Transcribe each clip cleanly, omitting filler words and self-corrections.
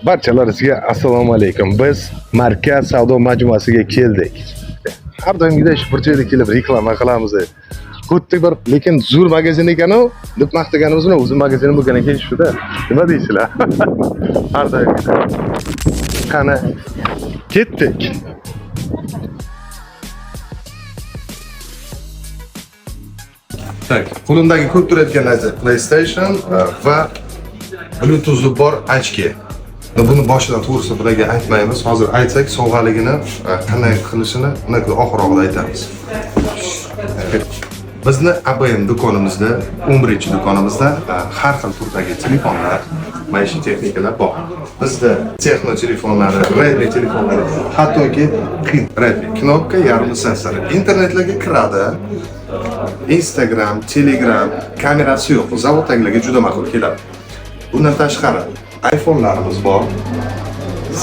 Barchalaringizga assalomu alaykum. Biz Markaz savdo majmuasiga keldik. Har doimgidek shu burchakda kelib reklama qilamiz. Xuddi bir lekin zo'r magazin ekan-u deb maqtaganimiz bilan o'zi magazin bo'lgan ekan shuda. Nima deysizlar? Har doimgidek. Qani ketdik. Tak, qo'limdagi ko'rib turayotgan narsa PlayStation va Bluetooth'i bor очки. Buni boshidan to'g'risi bularga aytmaymiz. Hozir aytsak, sovg'aligini qanday qilishini undan oxirrog'ida aytamiz. Bizni ABM do'konimizda, 11-do'konimizda har xil turdagi telefonlar, maishiy texnikalar bor. Bizda Texno telefonlari, Redmi telefonlari, hattoki Redmi knopka yarmi sensori internetlarga kiradi. Instagram, Telegram kamerasi yo'q. Zavoddagilarga juda ma'qul keladi. Bundan tashqari iPhone'larimiz bor,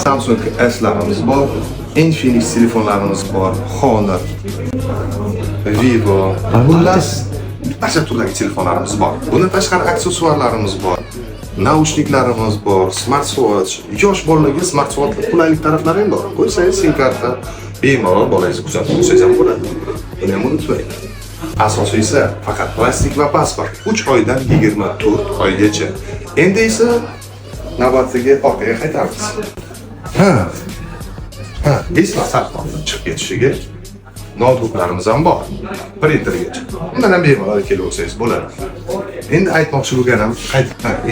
Samsung S'larimiz bor, Infinix telefonlarimiz bor, Honor, Vivo, xullas barcha turdagi telefonlarimiz bor. Bundan tashqari aksessuarlarimiz bor, naushniklarimiz bor, smartwatch, yosh bolalarga smartwatch qulaylik taraflari ham bor. Qo'ysangiz SIM karta bemalol bolangizni kuzatib qo'ysangiz ham bo'ladi. Buni ham unutmang. Asosiysi faqat plastik va pasport 3 oydan 24 oygacha. Endi esa navbatdagi orqaga qaytamiz. Ha. Ha, esla saqlanib chiqib ketishiga noutbuklarimiz ham bor. Printergacha. Undan ham bemalol kelib olsangiz bo'ladi. Endi aytmoqchi bo'lganim,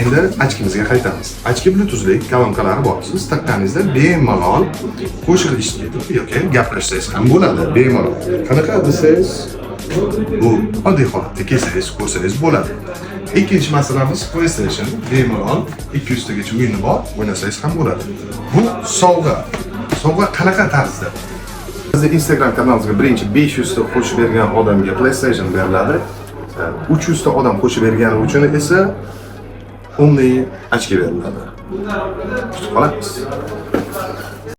endi ochkimizga qaytamiz. Ochki Bluetoothli kolonkalari bor. Siz taqqaningizda bemalol qo'shiq eshitib yoki gaplashsangiz ham bo'ladi, bemalol. Qanaqa desangiz, bu oddiy holatda kelsangiz, ko'rsangiz bo'ladi. Ikkinchi masalamiz PlayStation. Bemalol 200 tagacha o'yini bor, o'ynasangiz ham bo'ladi. Bu sovg'a. Sovg'a qanaqa tarzda? Bizni Instagram kanalimizga birinchi 500 ta qo'shib bergan odamga PlayStation beriladi. 300 ta odam qo'shib bergani uchun esa умный очки beriladi. Kutib qolamiz.